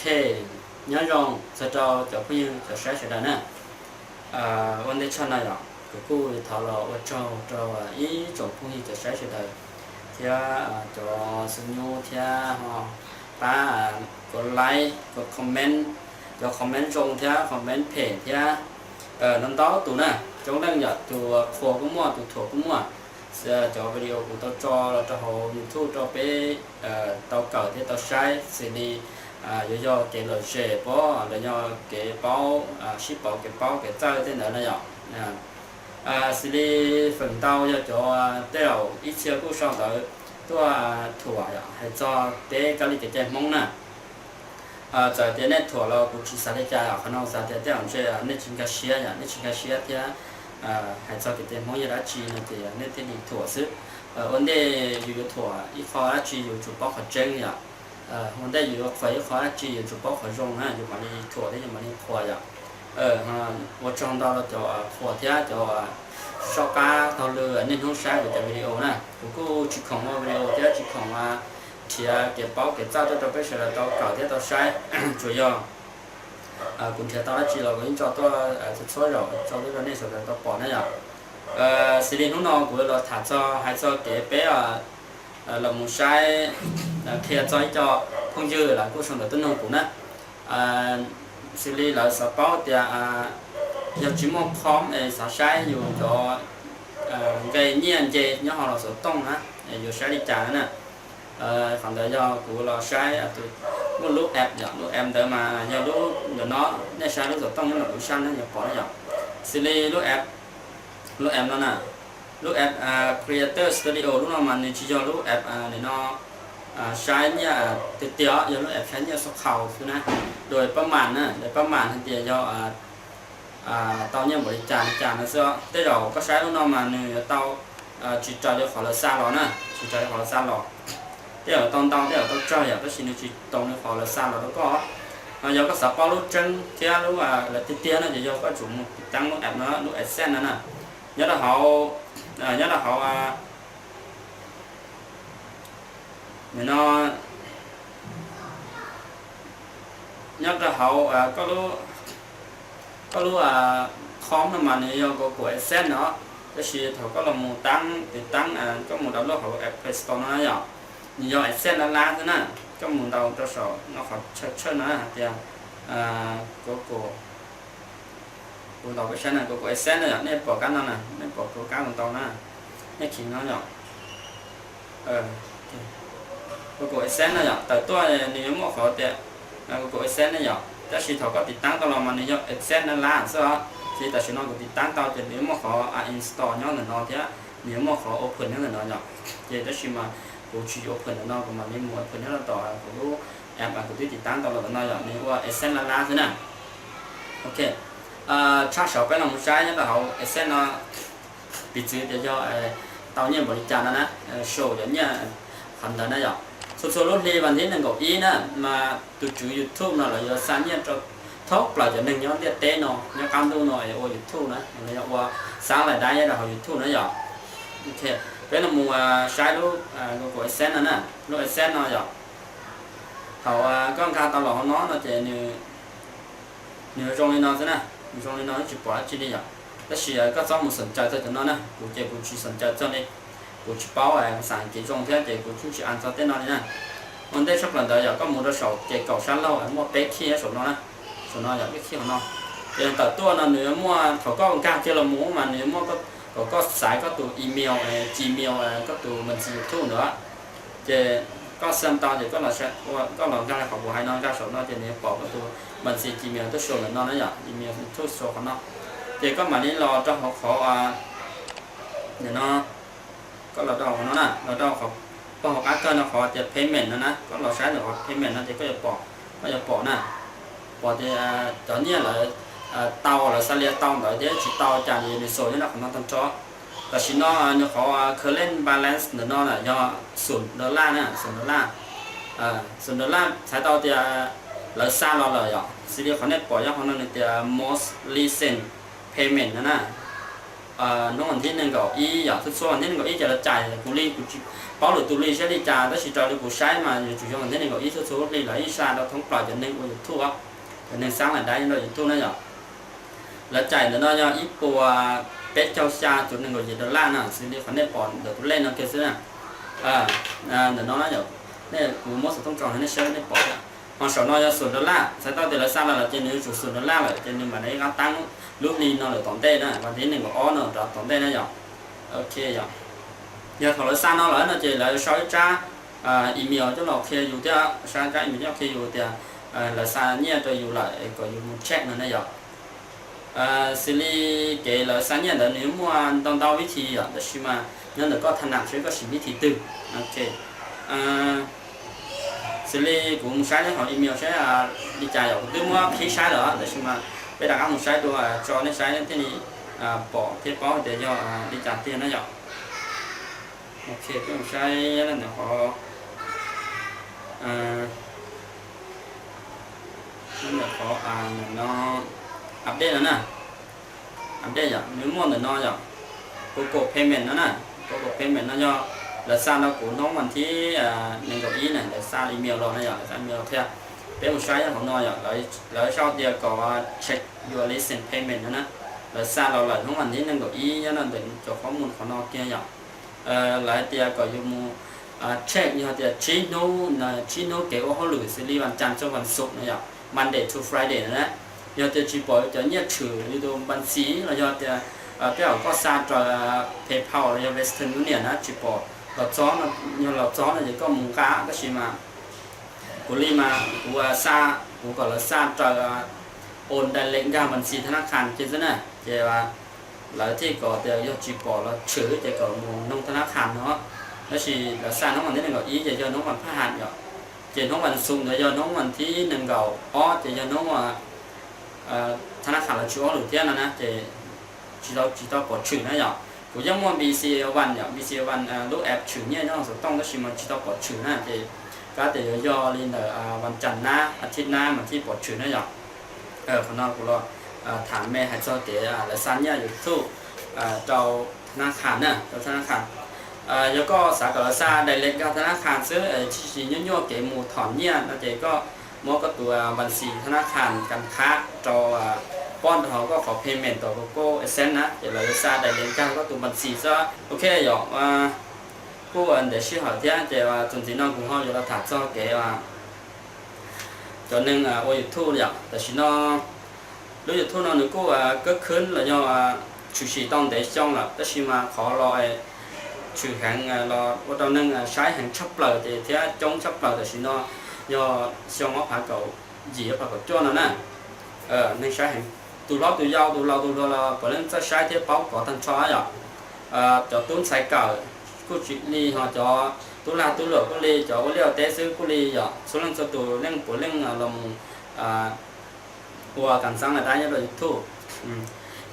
Ok, nyob zoo txog rau cov phooj ywg cov saib sawv daws na. Ua ntej tshaj no yom, kuv kuj thov los ua tsaug rau ib tsoom phooj ywg cov saib sawv daws, thiab cov xub nyub thiab ho pab kuv like, kuv comment, cov comment zoo thiab comment phem thiab ntau ntau tus na. Coob leej yom, tus qhuas kuj muaj, tus thuam kuj muaj. Cov video kuv tau tso los rau hauv YouTube rau peb tau kawm thiab tau saib, xws li yuav yog kev lom zem pob los yog kev paub, sib pauv kev paub kev txawj tej ntawd na yom. Xws li feem ntau yog cov tej zaum ib txhia kuj sau ntawv tuaj thuam hais txog peb kab li kev cai Hmoob na. Txawm tias nej thuam los kuv tsis xav li cas, qhov no xav tias tej zaum ntshe nej tsis nkag siab yom, nej tsis nkag siab thiab hais txog kev cai Hmoob yog dab tsi no ces nej thiaj li thuam xwb. Ua ntej yus yuav thuam ib qho dab tsi yus tsum paub qhov tseeb yom. Ua ntej yus yuav qhuas ib qho dab tsi yus tsum paub qhov zoo na yus mam li thuam thiab yus mam li qhuas yom. Ua tsaug ntau rau cov qhuas thiab cov soj qab taug lw niaj hnub saib kuv cov video na. Kuv kuj tsis khoom ua video thiab tsis khoom nrhiav kev paub kev txawj tuaj rau peb sawv daws tau kawm thiab tau saib. Tsuas yog kuv nrhiav tau dab tsi los kuv yeej tso tuaj txhua txhua zaus, tso tuaj rau nej sawv daws tau pom na yom. Xws li hnub no kuv los tham txog hais txog kev peb los mus saib, qhia txog ib co phooj ywg lawv kuj sau ntawv tuaj nug kuv na. Xws li lawv xav paub tias yog tsis muaj com es xav saib yus cov nqe nyiaj nce nyob hauv los xov tooj na, yuav saib li cas na. Qhov ntawd yog kuv los saib tus, muaj lub app yom, lub app ntawd mas yog lub ntawm no, nej saib lub xov tooj nyob ntawm kuv sab na yuav pom na yom. Xws li lub app, lub app no na, lub app Creator Studio lub no mas nws tsis yog lub app nim no saib nyiaj tiag tiag, yog lub app saib nyiaj xub qhaus xwb na. Dua pab mam na, dua pab mam hais tias yog tau nyiaj npaum li cas li cas no xwb. Tej zaum koj saib lub no mas nws yuav tau tsis raws li qhov lawv xa los na, tsis raws li qhov lawv xa los. Tej zaum tau ntau, tej zaum tau tsawg yom, tab sis nws tsis tau li qhov lawv xa los rau koj. Yog koj xav paub lub tseeb thiab lub lawv tiag tiag no ces yog koj tsum mus tiv taab lub app no, lub AdSense no na. Nyob rau hauv, nyob rau hauv nim no, nyob rau hauv koj lub, koj lub com no mas nws yog Google AdSense no, tab sis thaum koj los mus taab, tiv taab, koj mus download hauv Play Store no na yom, nws yog AdSense lab lab xwb na. Koj mus ntaus rau saum no qhov tshawj tshawj no hais tias Google, kuv ntaus peb saib na, Google AdSense na yom, nej pom kab no na, nej pom kuv kab kuv ntaus na, nej khiv no yom. Google AdSense no yom, tawm tuaj nws yuav muaj qhov tias Google AdSense na yom, tab sis thaum koj tiv taab tau los mas nws yog AdSense lab lab xwb os. Ces tam sim no kuv tiv taab tau ces nws yuav muaj qhov install nyob ntawm no thiab nws yuav muaj qhov open nyob ntawm no yom. Ces tab sis mas kuv tsis open ntawm no, kuv mam li mus open nyob rau tom kuv lub app kuv twb tiv taab tau los ntawm no yom, nws ua AdSense lab lab xwb na. Ok, tshaj saum peb los mus saib nyob rau hauv AdSense no, piv txwv tias yog tau nyiaj npaum li cas no na, show cov nyiaj qhov ntawd na yom. Txhua txhua lub hli vas thib nees nkaum ib na, mas tus tswv YouTube no lawv yuav xa nyiaj rau thoob plaws cov neeg nyob ntiaj teb no, nyob qab ntuj no es ua YouTube na, los yog ua xab lais dab nyob rau hauv YouTube na yom. Ok, peb los mus saib lub Google AdSense no na, lub AdSense no yom. Thaum koj nkag tau los hauv no no ces nws zoo li no xwb na, nws zoo li no tsis pom dab tsi li yom. Tab sis koj txhob mus xam cai txog cov no na, kuv ces kuv tsis xam cai txog li, kuv tsis paub xas kiv zoo thiab ces kuv tsis an txog tej no li na. Ua ntej tshaj plaws ntawd yog koj mus rau saum ces kaum sab laug muaj peb khij saum no na, saum no yog peb khij hauv no. Ces tawm tuaj no nws yuav muaj, thaum koj nkag kiag los mus mas nws yuav muaj kom koj xaiv koj tus email, Gmail, koj tus me ntsis YouTube ntawd. Ces koj xam tau ces koj los nkag qhov kuv hais no, nkag saum no ces nws yuav pom koj tus me ntsis Gmail tuaj show ntawm no na yom, email YouTube show qhov no. Ces koj mam li los rau hauv qhov ntawm no, koj los rau qhov no na, los rau qhov pog hauv qab kawg no qhov tias payment no na, koj los saib ntawm qhov payment no ces koj yuav pom, koj yuav pom na, pom tias cov nyiaj lawv tau, lawv xa lias tau ntawd thiab tsis tau cas nws show nyob rau qhov no tag nrho. Tam sim no nws qhov current balance ntawm no na yog xoom dollar na, xoom dollar. Xoom dollar txhais tau tias lawv xa los lawm yom, xws li qhov nej pom nyob qhov no nws tias most recent payment no na. hnub vas thib nees nkaum ib yom, txhua txhua vas thib nees nkaum ib ces lawv cais. Kuv li kuv tsis paub lwm tus li saib li cas, tab sis raws li kuv saib mas yuav tsum yog vas thib nees nkaum ib txhua txhua lub hli lawv ib xa rau thoob plaws cov neeg ua YouTube, cov neeg xaab lawm dab nyob rau YouTube na yom. Lawv cais ntawm no yog ib puas peb caug xya cuv nees nkaum yim dollar na, xws li qhov nej pom ntawm tus lej no kiag xwb na. Ntawm no na yom, nej kuv muab xov tooj tso nej saib nej pom. Ho saum no yog xoom dollar, txhais tau tias lawv xa los lawm ces nws yuav tsum xoom dollar lawm ces nws mam li qab taab lub hli no lawm tom ntej na, vas thib nees nkaum ob no rov tom ntej na yom. Ok yom. Yog thaum lawv xa no lawm no ces lawv sau ib tsab email coj los qhia yus thiab, sau tsab email coj los qhia yus tias lawv xa nyiaj rau yus lawm es kom yus mus check no na yom. Xws li kev lawv xa nyiaj ntawd nws muaj ntau ntau vib thi yom, tab sis mas nyob ntawm koj tham nam seb koj siv vib thi twg. Ok. Xws li kuv mus saib nyob hauv email saib li cas yom, kuv twb muab qhib saib lawm tab sis mas peb rov qab mus saib dua tso nej saib thiaj li pom thiab paub tias yog li cas tiag na yom. Ok, peb mus saib ntawm qhov, ntawm qhov no, update no na. Update yom, nws muaj ntawm no yom, Google Payment no na. Google Payment no yog lawv xa rau kuv hnub vas thib nees nkaum ib na, lawv xa email los na yom, lawv xa email los qhia. Peb mus saib hauv no yom, lawv sau tias kom check your recent payment no na. Lawv xa los lawm hnub vas thib nees nkaum ib nyob rau ntawm cov qhov mus qhov no kiag yom. Lawv hais tias kom yus mus check yog tias tsib hnub, tsib hnub kev ua hauj lwm xws li vas cas txog vas xuv no yom, Monday to Friday no na. Yog tias tsis pom cov nyiaj tshwm yus tus npas xis los yog tias tej zaum koj xa raws PayPal los yog Western Union na tsis pom los txog, yog los txog no ces koj mus nqa, tab sis mas kuv li mas kuv xa, kuv kom lawv xa raws ua direct nkag npas xis thab nab khas kiag xwb na ces lawv thiaj kom tias yog tsis pom los tshwm ces kom mus noog thab nab khas no. Tab sis lawv xa hnub vas thib nees nkaum ib ces yog hnub vas phaj ham yom, ces hnub vas xuv ntawd yog hnub vas thib nees nkaum ob ces yog hnub thab nab khas lawv tsis ua hauj lwm thiab no na ces tsis tau, tsis tau pom tshwm na yom. Kuv yeej muaj BCA One yom, BCA One lub app tshwm nyiaj nyob hauv xov tooj tab sis mas tsis tau pom tshwm na ces kav tias yuav yog li ntawm vas cas nab, a thib nab mas thiaj pom tshwm na yom. Qhov no kuv los tham me hais txog kev lawv xa nyiaj YouTube rau thab nab khas na, rau thab nab khas. Yog koj xav kom lawv xa direct nkag thab nab khas xwb, tsis nyuaj nyuaj kev mus thom nyiaj no ces koj muab koj tus npas xis thab nab khas kas khab rau, pob rau hauv koj qhov payment tom Google AdSense na ces lawv yuav xa direct nkag koj tus npas xis xwb. Ok yom, kuj ntev sij hawm thiab ces txuas ntxiv no kuv ho yuav los tham txog kev cov neeg ua YouTube yom. Tam sim no lub YouTube no nws kuj kawg khwb los yog tshwm sim tau ntev xyoo lawm tab sis mas qhov los tshwm heev los ua rau neeg saib heev tshaj plaws ces thiab coob tshaj plaws tam sim no yog xyoo ob phav kaum yim ob phav kaum cuaj no na. Neeg saib heev, tus hlob tus yau tus laus tus hluas los puav leej txawj saib thiab paub kov tag nrho yom. Cov tub ntxhais kawm kuj tsis li, ho cov tub lag tub luam kuj li, cov ua liaj ua teb xwb kuj li yom. Txhua leej txhua tus yeej puav leej los mus ua kam xab las dab nyob rau YouTube.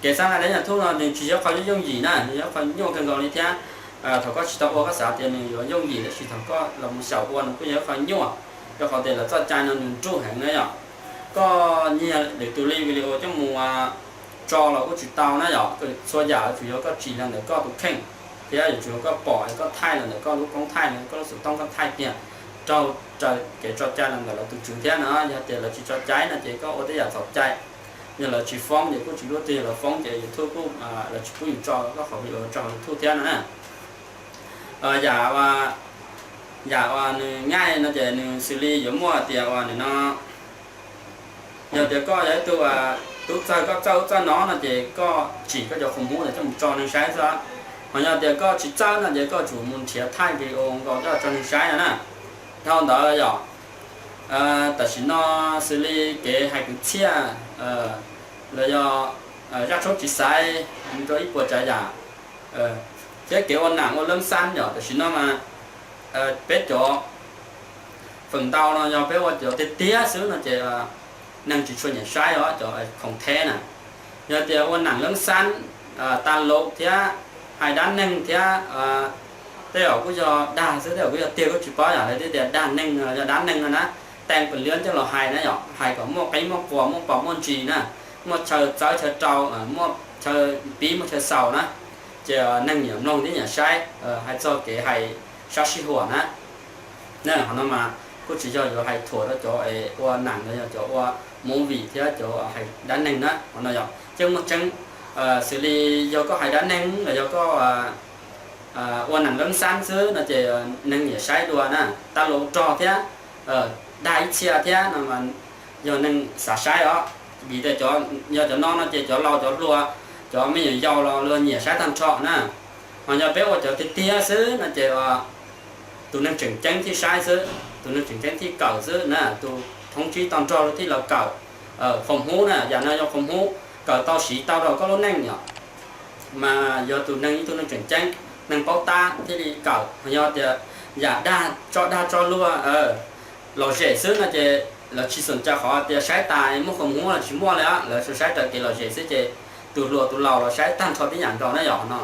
Kev xab las dab YouTube no nws tsis yog qhov yooj yim na, nws yog qhov nyuaj kawg nkaus li thiab. Thaum koj tsis tau ua koj xav tias nws yuav yooj yim tab sis thaum koj los mus xyaum ua nws kuj yog qhov nyuaj, rau qhov tias lawv txoj cai no nws nruj heev na yom. Koj nyiag lwm tus li video coj mus tso los kuj tsis tau na yom. Txhua yam tsuas yog koj tsim los ntawm koj tus kheej thiab yuav tsum yog koj pom koj thaij los ntawm koj lub koob thaij, koj lub xov tooj koj thaij tiag, raug raws kev tso cai los ntawm lawv tus tswv thiab no. Yog tias lawv tsis tso cai no ces koj ua tej yam txhaum cai. Yog lawv tsis foob ces kuj tsis luaj twg, yog lawv foob ces YouTube kuj, lawv tsis pub yus tso koj qhov video tso hauv YouTube thiab no na. Yam, yam uas nws nyaj no ces nws xws li yuav muaj tias uas nim no yog tias koj yog ib tug tub txawj, koj txawj ub txawj no no ces koj tsim koj cov qhov muv ntawd coj mus tso neeg saib xwb. Ho yog tias koj tsis txawj no ces koj tsum mus nrhiav thaij video nkaus coj tso neeg saib no na. Dhau ntawd yom, tam sim no xws li kev hais kwv txhiaj los yog zaj tshoob tsis xaiv mus rau ib puas tsav yam, thiab kev ua nam ua leeb xab yom, tam sim no mas peb cov feem ntau no yog peb ua cov tiag tiag xwb no ces neeg tsis tshua nyiam saib os, cov khoom theb na. Yog tias ua nam leeb xab, tas laus thiab hais dab neeg thiab, tej zaum kuj yog dag xwb, tej zaum kuj yog tiag kuj tsis paub yom, lawv thiaj tias dag neeg yog dab neeg no na. Teej pes liab coj los hais na yom, hais kom muaj qib muaj quas, muaj pom muaj ntsis na, muaj chaw txawb chaw rau, muaj chaw pib muaj chaw xaus na. Ces neeg nyiam mloog thiab nyiam saib, hais txog kev hais sab sij huam na. Qhov no mas kuj tsis yog yuav hais thuam rau cov ua neeg los yog cov ua movie thiab cov hais dab neeg na, qhov no yog coj muaj tseeb. Xws li yog koj hais dab neeg los yog koj ua neeg leeb xab xwb no ces neeg nyiam saib dua na, tab luv rog thiab, dag ib txhia thiab no, yog neeg xav saib os. Vim tias yog cov no no ces cov laus cov hluas, cov me nyuam yaus los luag nyiam saib tag nrho na. Ho yog peb ua cov tiag tiag xwb no ces tus neeg tseem ceeb thiaj saib xwb, tus neeg tseem ceeb thiaj kawm xwb na, tus thoob tsib tau nrog luag thiaj los kawm. Khoom hub na, yam no yog khoom hub kawm tau siv tau rau koj lub neej yom. Mas yog tus neeg ib tug neeg tseem ceeb, neeg paub tab thiaj li kawm. Yog tias yam dag tso dag tso luag lom zem xwb no ces lawv tsis xom caw qhov tias saib tas muaj khoom hub los tsis muaj li, lawv saib raws kev lom zem xwb ces tus hluas tus laus los saib tag nrho tib yam nkaus na yom no.